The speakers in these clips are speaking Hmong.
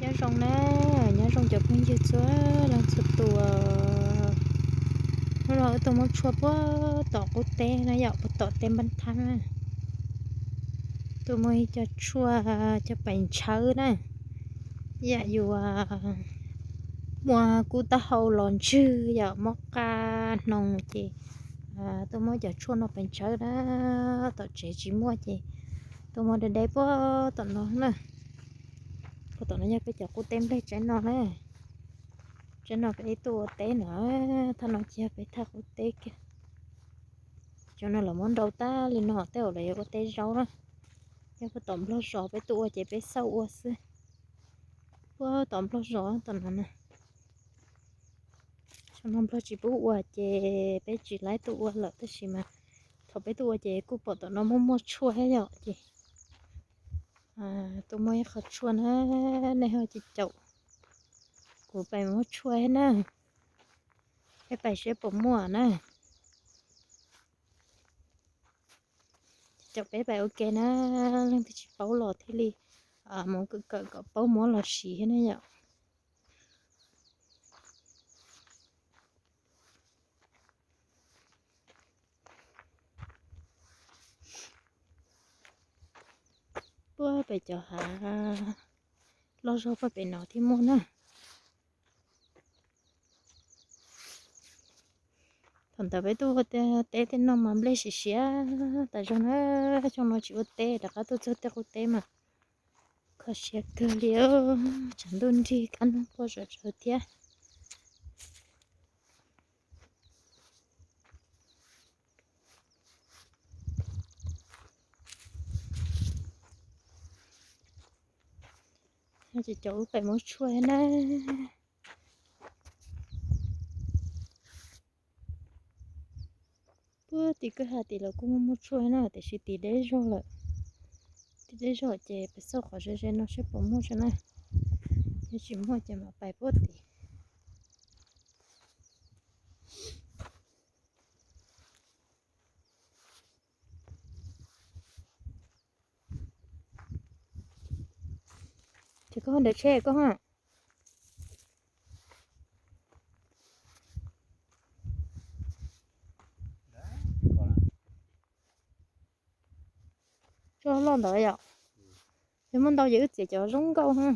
Nyob zoo na, nyob zoo cov phooj ywg txhua leej txhua tus. Hnub no wb tuaj muab tshuaj puag tom qub teb na yom, puag tom teb npab thab na. Tuaj muab ib co tshuaj coj pais ntshawb na, yam yus muaj kub taub hau los ntswg yom, mob qa hnoos ces tuaj muab cov tshuaj no pais ntshawb na. Tom tsev tsis muaj ces tuaj muab deb deb puag tom no na. Puag tom no yog peb cov qub teb nplej tsaib no na. Tsaib no peb tuaj ua teb na, thaj no ces yog peb thaj qub teb kiag. Cov no lawv muab nrau tag li no tej zaum lawv yuav ua teb zaub na. Yog puag tom nplog zos peb tuaj ua ces peb xauj ua xwb. Puag tom nplog zos tom no na. Xyoo no nplog tsis pub ua ces peb tsis laib tuaj ua lawm, tab sis mas thaum peb tuaj ua ces kuj pom tom no muaj muaj tshuaj thiab yom, ces tuaj muab ib qho tshuaj na, nej ho cia caum kuv pais muab tshuaj thiab na. Peb pais seb puas muaj na. Caum peb pais ua ke na, leej twg tsis paub los thiaj li mus kawm kawm kom paub muab los siv thiab na yom. Puag pem cov hav loj zog puag pem no thiaj muaj na. Thaum ntawd peb tuaj ua teb tej no mas nplej siav siav tas zog na, xyoo no tsis ua teb rov qab tuaj txog tej qub teb mas kho siab kawg li, tshav ntuj nrig kab noog quaj zom zaws thiab. Ces cov ub pem muab tshuaj na. Puag tim kwj ha tim los kuj muaj muaj tshuaj na, tiam sis tim deb zog lawm. Tim deb zog ces peb xauj qhov ze ze no seb puas muaj tso na. Yog tsis muaj ces mam pais puag tim. Ces koj nrhiav tsheb koj ha. Tso loj ntawd yom. Yog muaj ntau ces wb txiav cov zoo nkauj ha.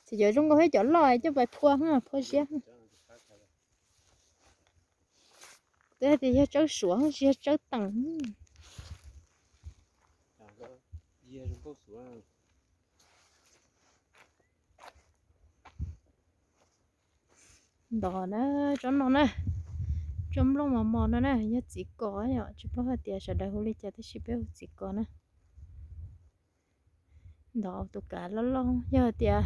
Txiav cov zoo nkauj thiab cov loj coj pais phua ha, phua siab ha. Twb hais tias yog tsawb suav tsis yog tsawb teem. Ntov na, tsob no na, tsob nplooj mos mos no na, yog txiv kos yom, tsis paub hais tias sawv daws hu li cas tab sis peb hu txiv kos na. Ntov tus kav loj loj, yog hais tias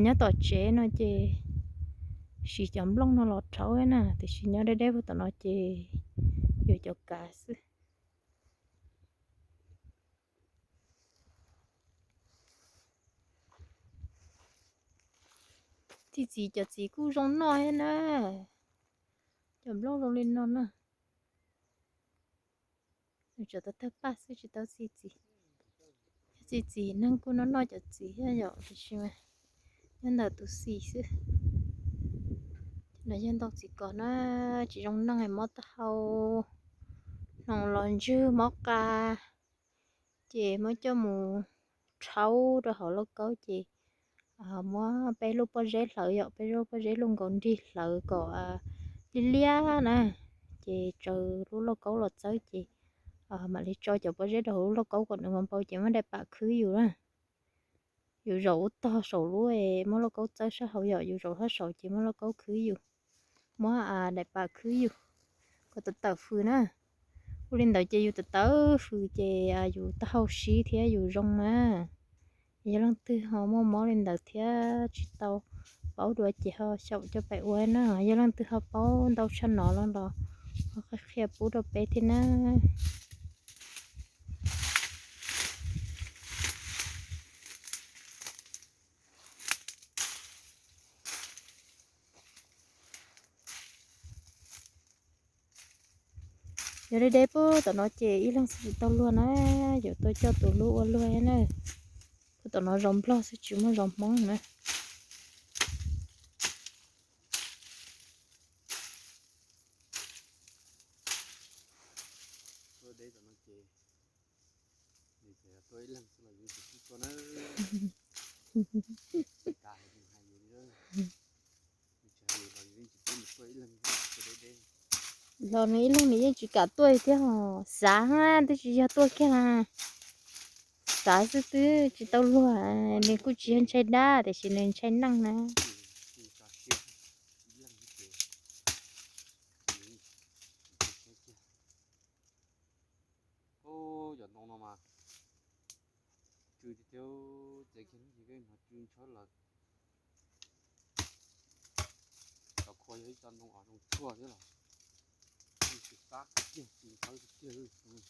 nyob tom tsev no ces siv cov nplooj no los rhaub na, tiam sis nyob deb deb puag tom no ces yuav cov kav xwb. Txiv txiv cov txiv kuj zoo noj thiab na. Cov nplooj zoo li no na. Nws tsuas tau tawg paj xwb tsis tau txi txiv. Yog txi txiv neeg kuj noj noj cov txiv thiab yom, tiam sis mas nyob ntawm tus xis xwb. No yog ntoo txiv kos na, tsis zoo noj, mob taub hau, hnoos los ntswg mob qa, ces muab coj mus rhaub rau hauv lauj kaub ces muab peb lub pob zeb hlawv yom, peb lub pob zeb luaj nkaus nrig hlawv kom liab liab na, ces tsaws lub lauj kaub los txawb ces mam li tso cov pob zeb rau hauv lub lauj kaub kom nws npau npau ces muab daim pam khwb yus na. Yus zaum ub tog saum lub, muab lauj kaub txawb sab hauv yom, yus zaum sab saud ces muab lauj kaub khwb yus, muab daim pam khwb yus kom tawm tawm fws na. Ua li ntawd ces yus tawm tawm fws ces yus taub hau sib thiab yus zoo na. Yog leej twg ho muaj mob li ntawd thiab tsis tau paub dua ces ho xyaum coj pais ua na. Yog leej twg ho paub ntau tshaj no los los ho qhia pub rau peb thiab na. Yog deb deb puag tom no ces ib leeg xwb tsis tau luag na, yuav tuaj coj tus hlub ua luag na. Puag Tom no zos Nplog xwb tsis muaj zos Hmoob na. Los nws ib leeg nws yeej tsis kam tuaj thiab os, xav na twb tsis yog tuaj kiag na. Xav xwb twb tsis tau luag, nws kuj tsis yog ntshai dab tiam sis nws ntshai neeg na. Cov ntoo no mas tsw tiag tiag, txiav kiag hnub ces peb hnov tsw ntshawb lawm. Cov khua yog ib co ntoo zoo tshuaj thiab los, tsw qab kiag tsw ntshawb tiag tiag.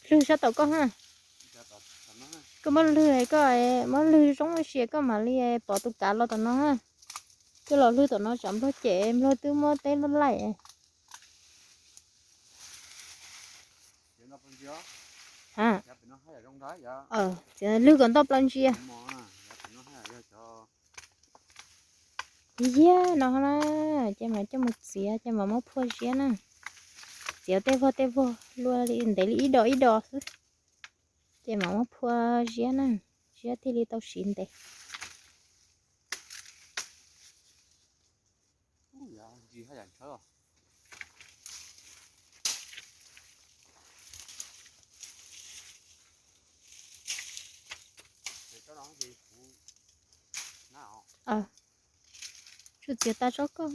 Lwg sab tom koj ha. Koj muab lwg, koj muab lwg zoo ua si koj mam li pom tus kav los tom no ha. Koj los lwg tom no tsam Nplog cem, Nplog twb muab teb laij. Ha, txiav lwg kom ntoj plaws ntsia. Yag no na, ces mam coj mus txiav ces mam muab phua ziab na. Txiav tej vog tej vog luaj li ntev li ib dos ib dos xwb, ces mam muab phua ziab na, ziab thiaj li tau siv ntev. Tsuas txiav tas tsob koj.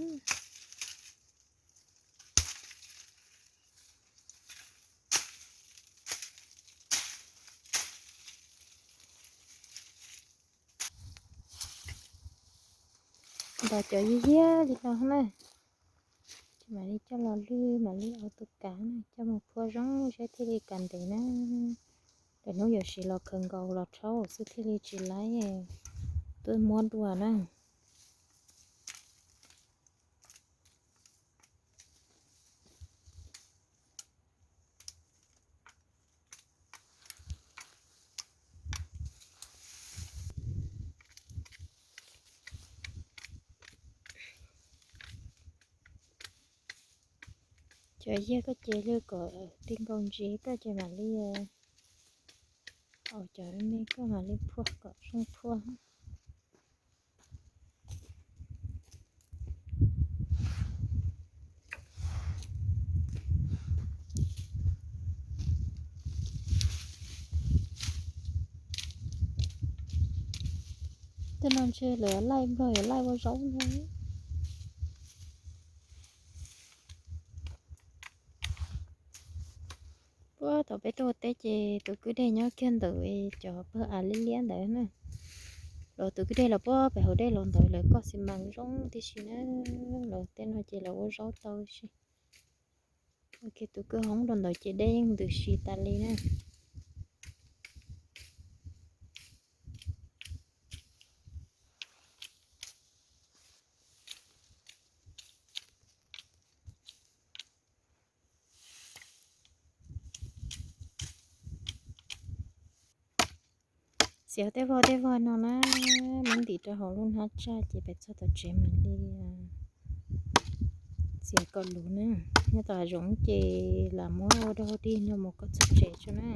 Ntaus cov yig yig li no na, ces mam li coj los lwg, mam li ua tus kav na, coj mus phua zoo saib thiaj li kav ntev na. Lwm hnub yuav siv los khaws nkaus los rhaub xwb thiaj li tsis laib, tuaj muab dua na. Cov yig koj ces lwg kom ti nkaus ntsis koj ces mam li, au cov me koj mam li phua kom zoo phua. Tej no ntshe lawv laij nplog yuav laij ua zaub ntag. Puag thaum peb tuaj ua teb ces tus kwj deg nyob kiag ntawm cov pawg av liab liab ntawd na. Los tus kwj deg los puag pem hauv dej los ntawd lawv koj xi mas zoo tib si na. Los tej no ces lawv ua zaub tau tib si. Ua kiag tus kwj hoob rau ntawd ces dej yeej ntws si tas li na. Txiav tej vog tej vog no na, muab ntim rau hauv lub hnab tsaj ces pem txog tom tsev mam li txiav kom luv na. Nyob tom hav zoov ces lam muab ua dog dig no mus kom txog tsev tso na.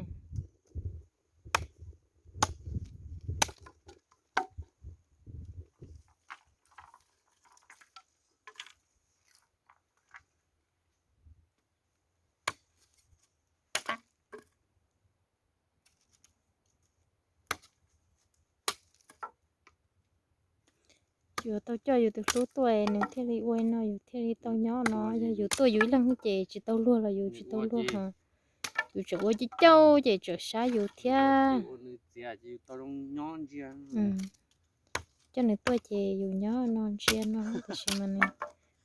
Yuav tau coj yus tus hlub tuaj nws thiaj li ua no yus thiaj li tau nyob no. Yog yus tuaj yus ib leeg ces tsis tau luag los yus tsis tau luag hos. Yus tseem ua cauj cauj ces tseem sab yus thiab. Coj nws tuaj ces yus nyob no ntsia no tiam sis mas nws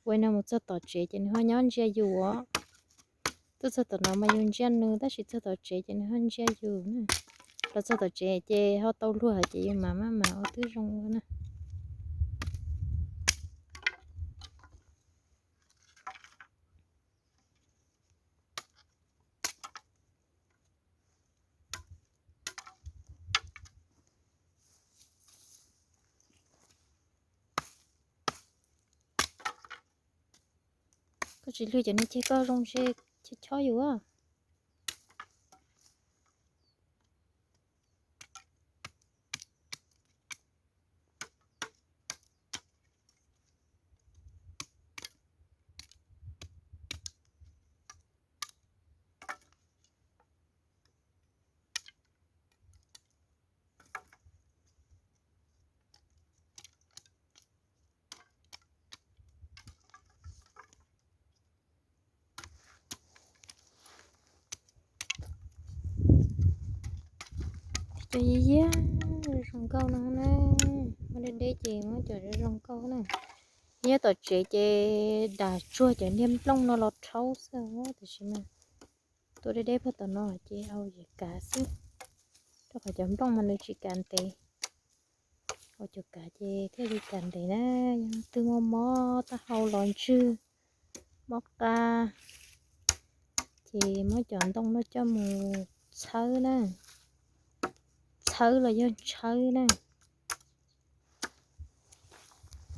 ua no mus txog tom tsev ces nws ho nyob ntsia yus os. Tuaj txog tom no mas yus ntsia nws tab sis txog tom tsev ces nws ho ntsia yus na. Los txog tom tsev ces ho tau luag ces yus mam maj mam ua twb zoo ua na. Koj tsis hlwb cov niag ceg koj zoo ntshe chob chob yus a. Cov yig yig zoo nkauj no na, muab deb deb ces muab cov zoo nkauj na. Nyob tom tsev ces dam tsuag cov niag nplooj no los rhaub xwb tiam sis mas tua deb deb pag tom no ces au yim kav xwb, rau qhov cov nplooj mas nws tsis kav ntev. Ua cov kav ces thiaj li kav ntev na. Yog twg muaj mob taub hau los ntswg, mob qa, ces muab cov ntoo no coj mus txhawb na, txhawb los yog ntshawb na.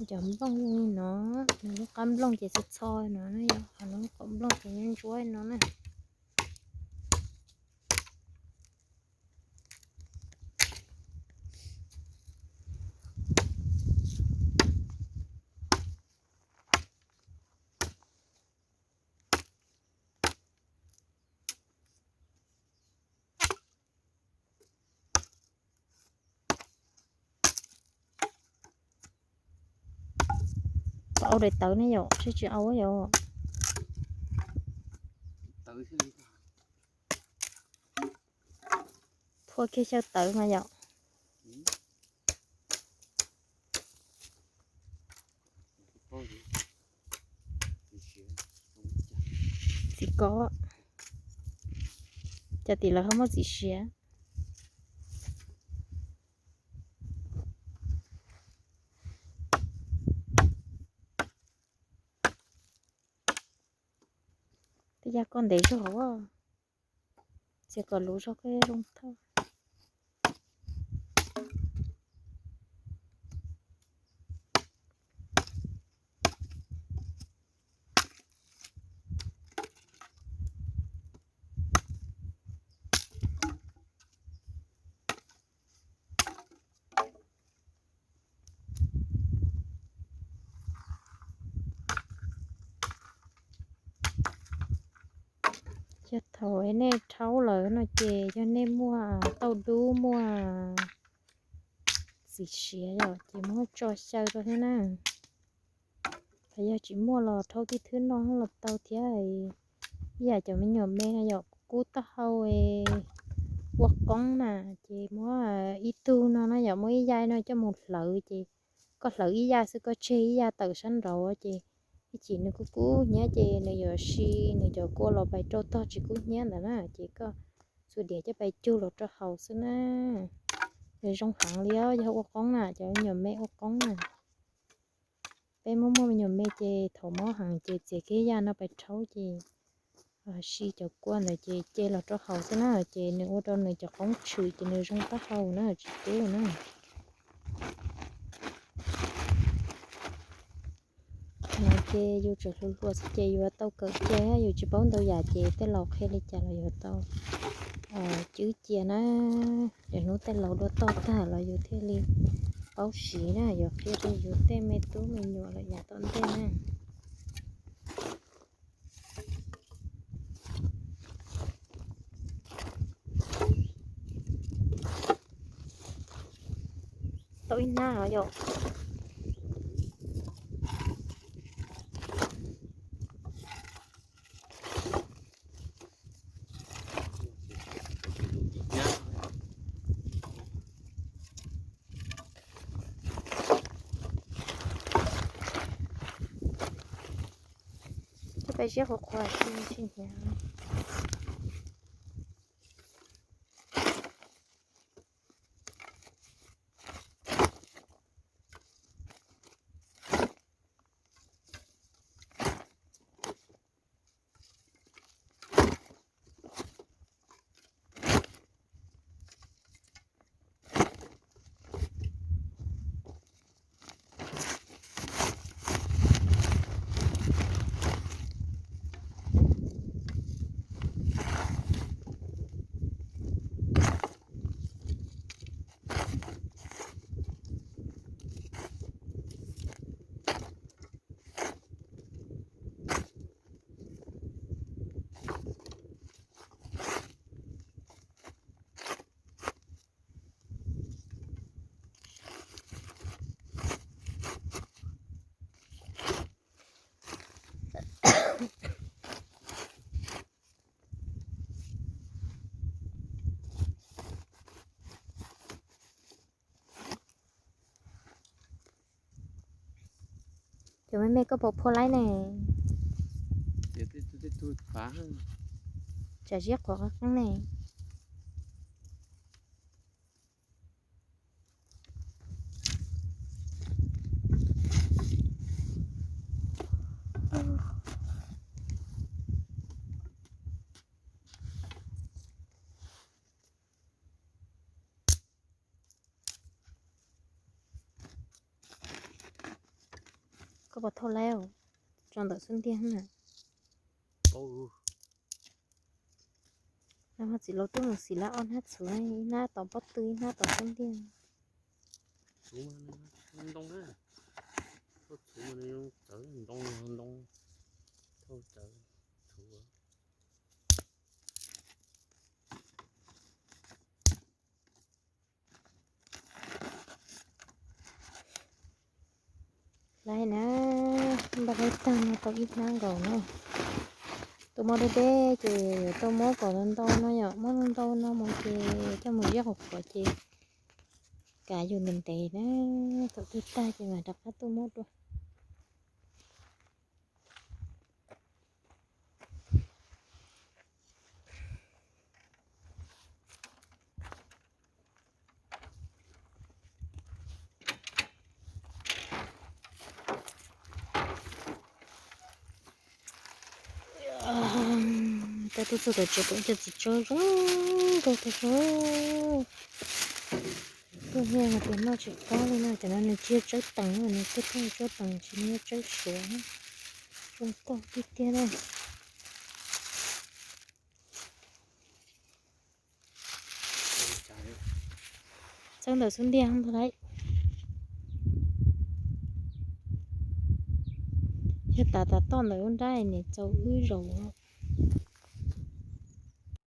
Cov nplooj zoo li no, nws lub qab nplooj ces txho txho no, yog lub qab nplooj ces ntsuab ntsuab no na. Tau daim tawv ne yom, seb tsis au yom. Thua kiag xyaw tawv mas yom. Txiv ko, cas tim lawv ho muaj txim siab. Tej yam koj ntev zog, txiav kom luv zog koj zoo thawj. Yog thaum nej rhaub lawm no ces yog nej muaj tauj dub muaj txim siav yom, ces muab tso xyaw rau thiab na. Hos yog tsis muaj los rhaub tib thwb noj los tau thiab. Ib yam cov me nyuam me no yom, kub taub hau ua qoob na, ces muab ib tug no na yom, muab ib yam no coj mus hlawv ces koj hlawv ib yam xwb koj tseg ib yam tawm sab nraud ces ib chim nws kub kub hnyiab ces nws yuav si nws cov kua los pais rau tog tsis kub hnyiab ntawd na, ces koj txhua diav coj pais cug los rau haus xwb na. Nws zoo heev li os, yog ua qoob na, cov me nyuam me ua qoob na. Peb muaj muaj me nyuam me ces thaum mob heev ces txiav kiag yam no pais rhaub ces si cov kua ntawd ces ce los rau haus xwb na, ces nws ua rau nws cov qoob tshwm ces nws zoo taub hau na, tsis kub na. No ces yus tseem hluas hluas xwb ces yuav tau kawm ce, yus tsis paub ntau yam ces tej laus qhia li cas los yuav tau cwb cia na. Lwm hnub tej laus dua toj tag los yus thiaj li paub siv na, yuav qhia rau yus tej me tub me nyuam lawm yav tom ntej na. Tau ib hnab os yom. Coj peb ziab qhuav qhuav tsis hnyav. Cov me me koj puas phua laib ne? Tsam ziab qhuav qeeb ne. Koj puas thauj laib? Tso ntawm xub ntiag na. Txiv laus twb mus xis lab ob hnab txhuv, ib hnab tom pob tw ib hnab tom xub ntiag. Txhuv ntoo, txhuv ntoo, thauj txawv txhuv. Laib na, npaj laib tag no tau ib hnab nkaus na. Tuaj muab deb deb ces yuav tuaj muab kom ntau ntau no yom, muab ntau ntau no mus ces coj mus ziab qhuav qhuav ces kav yus ntev ntev na, thaum twg tag ces mam rov qab tuaj muab dua. Tau tuaj txog tom tsev pom cov txiv tsawb zoo nkauj tag zog. Tuaj niaj hais tias noj tsis qab li no, cov no nws tsis yog tsawb tees, nws tuaj tuaj tsawb tees tsis yog tsawb suav. Zoo nkauj tiag tiag na. Txawb ntawm xub ntiag ntag lauj. Yog tav tav toj ntawm lub nrab nim txaus wb zaum.